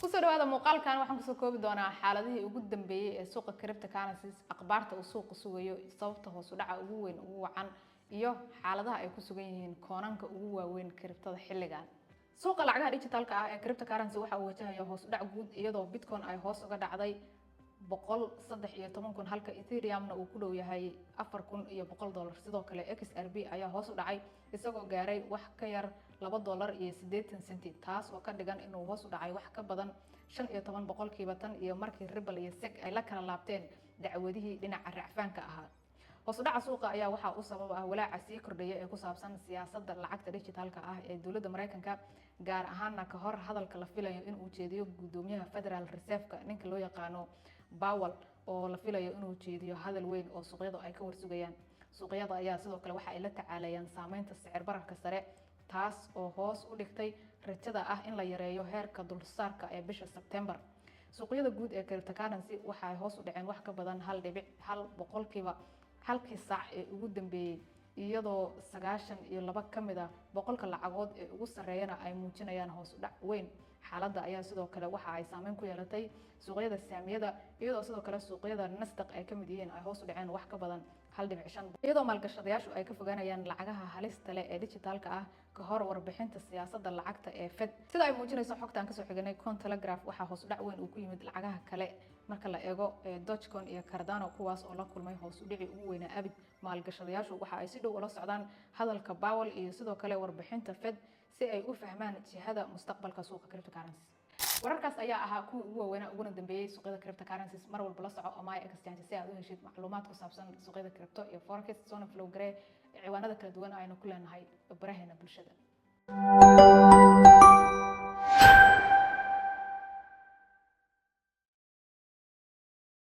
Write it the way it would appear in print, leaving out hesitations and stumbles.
Kusoo dhawaada muuqaalkan. Waxaan kusoo koobi doonaa xaaladihii ugu dambeeyey ee suuqa cryptocurrencies, akhbaarta uu suuqa sugayo, sababta hoos u dhaca ugu weyn ugu wacan iyo xaaladaha ay ku sugan yihiin coinanka ugu waaweyn cryptada xilligan. Suuqa lacagaha digitalka ah ee cryptocurrency waxa uu wajahaya hoos u dhac guud, iyadoo Bitcoin ay hoos uga dhacday 113,000, halka Ethereum-na uu ku dhow yahay $4,100. Sidoo kale XRP ayaa hoos u dhacay, isagoo gaaray wax ka yar $2.80, taas oo ka dhigan inuu hoos u dhacay wax ka badan 15% tan iyo markii Ripple iyo SEC ay la kala laabteen dacwadihii dhinaca racfaanka ahaa. Hoos u dhaca suuqa ayaa waxaa u sabab ah walaaca sii kordhaya ee ku saabsan siyaasadda lacagta digitalka ah ee dowladda Mareykanka, gaar ahaana ka hor hadalka la filayo inuu jeediyo gudoomiyaha Federal Reserve-ka, ninka loo yaqaano Powell, oo la filayo inuu jeediyo hadal weyn oo suuqyadu ay ka warsugayaan. Suuqyada ayaa sidoo kale waxa ay la tacaalayaan saameynta sicir bararka sare, taas oo hoos u dhigtay rajada ah in la yareeyo heerka dulsaarka ee bisha Sebtembar. Suuqyada guud ee cryptocurrency waxa ay hoos u dhaceen wax ka badan 1.1% halkii saac ee ugu dambeeyey, iyadoo 92 ka mid ah 100-ka lacagood ee ugu sarreeyana ay muujinayaan hoos u dhac weyn. Xaaladda ayaa sidoo kale waxa ay saameyn ku yeelatay suuqyada saamiyada, iyadoo sidoo kale suuqyada Nasdaq ay ka mid yihiin ay hoos u dhaceen wax ka badan 1.5, iyadoo maalgashadayaashu ay ka fogaanayaan lacagaha halista leh ee digitalka ah ka hor warbixinta siyaasadda lacagta ee Fed. Sida ay muujinayso xogta aan kasoo xiganay Cointelegraph, waxaa hoos u dhac weyn uu ku yimid lacagaha kale marka la eego Dogecoin iyo Cardano, kuwaas oo la kulmay hoos u dhici ugu weynaa abid. Maalgashadayaashu waxa ay si dhow ula socdaan hadalka Powell iyo sidoo kale warbixinta Fed si ay u fahmaan jihada mustaqbalka suuqa cryptocurrencies. Wararkaas ayaa ahaa kuwii ugu waaweynaa uguna dambeeyey suuqyada cryptocurrencies. Mar walba la soco Omaya Exchange si aad u heshid macluumaad ku saabsan suuqyada crypto iyo forex. Soona follow garee ciwaanada kala duwan aynu ku leenahay baraheena bulshada.